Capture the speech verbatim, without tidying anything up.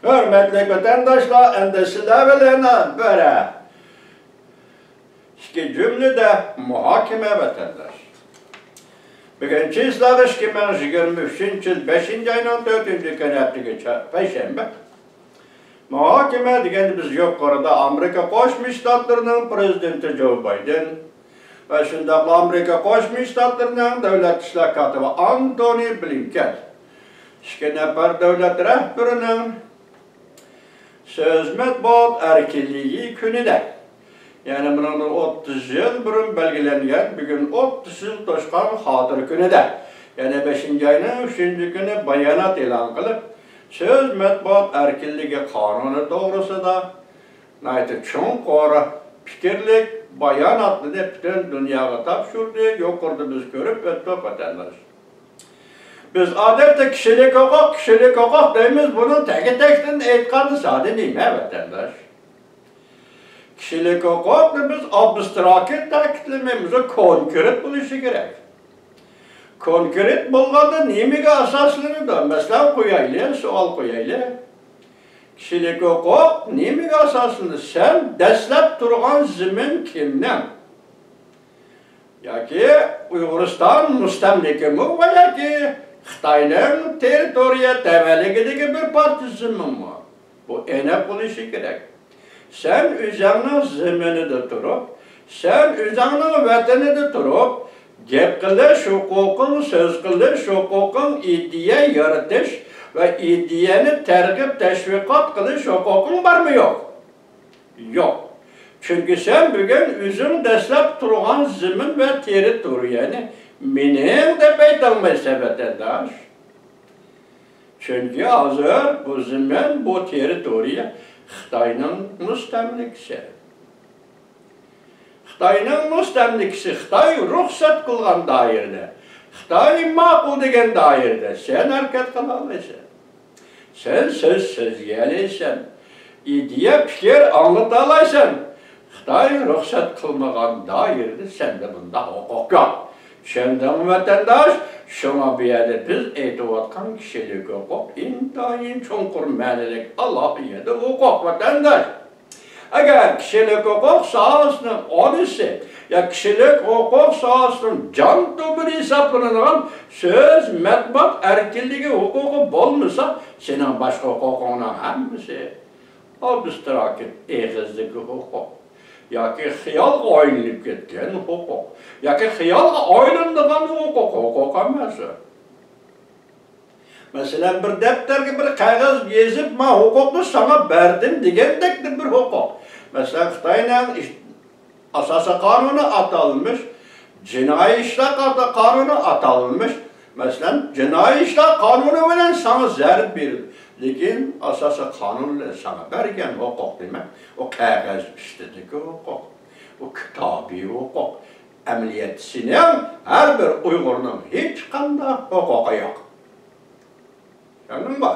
ھۆرمەتلىك ۋەتەنداشلار، ئەمدى سىلەر بىلەن بىر ئىككى جۈملىدە مۇھاكىمە، ۋەتەنداش. بۈگۈن چىسلاغا ئىككى مىڭ يىگىرمە ئۈچىنچى يىل بەشىنچى ئاينىڭ تۆتىنچى كۈنى، ھەپتىگە چا-، پەيشەنبە. مۇھاكىمە دېگەندە بىز يۇقىرىدا ئامېرىكا قوشما شتاتلىرىنىڭ پىرېزىدېنتى جو بايدېن ۋە شۇنداقلا ئامېرىكا قوشما شتاتلىرىنىڭ دۆلەت ئىشلار كاتىپى ئانتونى بلىنكېن، ئىككى نەپەر دۆلەت رەھبىرىنىڭ سۆز مەتبۇئات ئەركىنلىكى كۈنىدە، يەنى بۇنىڭدىن ئوتتۇز يىل بۇرۇن بەلگىلەنگەن، بۈگۈن ئوتتۇز يىل توشقان خاتىرە كۈنىدە، يەنى بەشىنچى ئاينىڭ ئۈچىنچى كۈنى بايانات ئېلان قىلىپ، سۆز مەتبۇئات ئەركىنلىكى قانۇنى توغرىسىدا ناھايىتى چوڭقۇر پىكىرلىك باياناتنى پۈتۈن دۇنياغا تاپشۇردى. يۇقىرىدا بىز كۆرۈپ ئۆتتۇق، ۋەتەنداش. بىز ئادەتتە كىشىلىك ھوقۇق، كىشىلىك ھوقۇق دەيمىز، بۇنىڭ تەگى-تەكتىن ئېيتقاندا زادى نېمە، ۋەتەنداش؟ كىشىلىك ھوقۇقنى بىز ئابستراكت تەكىتلىمەيمىز، ئۇ كونكرېت بولۇشى كېرەك. كونكرېت بولغاندا نېمىگە ئاساسلىنىدۇ؟ مەسىلەن قويايلى، سوئال قويايلى. كىشىلىك ھوقۇق نېمىگە ئاساسلىنىدۇ؟ سەن دەسلەپ تۇرغان زېمىن كىمنىڭ؟ ياكى ئۇيغۇرىستان مۇستەملىكىمۇ ۋە ياكى خىتاينىڭ تېررىتورىيە تەۋەلىكىدىكى بىر پارچە زېمىنمۇ؟ بۇ ئېنىق بولۇشى كېرەك. سەن ئۆزۈڭنىڭ زېمىنىدا تۇرۇپ، سەن ئۆزۈڭنىڭ ۋەتىنىدە تۇرۇپ، گەپ قىلىش ھوقۇقۇڭ، سۆز قىلىش ھوقۇقۇڭ، ئىدىيە يارىتىش ۋە ئىدىيەنى تەرغىب، تەشۋىقات قىلىش ھوقۇقۇڭ بارمۇ يوق؟ يوق. چۈنكى سەن بۈگۈن ئۆزۈڭ دەسلەپ تۇرغان زېمىن ۋە تېررىتورىيەنى مېنىڭ دەپ ئېيتالمايسەن، ۋەتەنداش. چۈنكى ھازىر بۇ زېمىن، بۇ تېررىتورىيە خىتاينىڭ مۇستەملىكىسى. خىتاينىڭ مۇستەملىكىسى، خىتاي رۇخسەت قىلغان دائىرىدە، خىتاي ماقۇل دېگەن دائىرىدە سەن ھەرىكەت قىلالايسەن. سەن سۆز سۆزلىيەلەيسەن، ئىدىيە، پىكىر ئاڭلىتالايسەن. خىتاي رۇخسەت قىلمىغان دائىرىدە سەندە بۇنداق ھوقۇق يوق. چۈشەندىڭمۇ، ۋەتەنداش؟ شۇڭا بۇ يەردە بىز ئېيتىۋاتقان كىشىلىك ھوقۇق ئىنتايىن چوڭقۇر مەنىلىك، ئالاھىدە ھوقۇق، ۋەتەنداش. ئەگەر كىشىلىك ھوقۇق ساھەسىنىڭ ئانىسى يا كىشىلىك ھوقۇق ساھەسىنىڭ جان تومۇرى ھېسابلىنىدىغان سۆز، مەتبۇئات ئەركىنلىكى ھوقۇقى بولمىسا، سېنىڭ باشقا ھوقۇقۇڭنىڭ ھەممىسى ئابستراكت، ئېغىزدىكى ھوقۇق ياكى خىيالغا ئايلىنىپ كەتكەن ھوقۇق ياكى خىيالغا ئايلىنىدىغان ھوقۇق، ھوقۇق ئەمەس. مەسىلەن، بىر دەپتەرگە بىر قەغەز يېزىپ، ما ھوقۇقنى ساڭا بەردىم دېگەندەك بىر ھوقۇق. مەسىلەن، خىتاينىڭ ئىش-، ئاساسىي قانۇنى ئاتالمىش، جىنايى ئىشلار قا-، قانۇنى ئاتالمىش. مەسىلەن، جىنايى ئىشلار قانۇنى بىلەن ساڭا زەربە بېرىدۇ. لېكىن ئاساسىي قانۇن بىلەن ساڭا بەرگەن ھوقۇق دېمەك، ئۇ قەغەز ئۈستىدىكى ھوقۇق، ئۇ كىتابىي ھوقۇق. ئەمەلىيەتتە سېنىڭ ھەر بىر ئۇيغۇرنىڭ ھېچقانداق ھوقۇقى يوق. چۈشەندىڭمۇ؟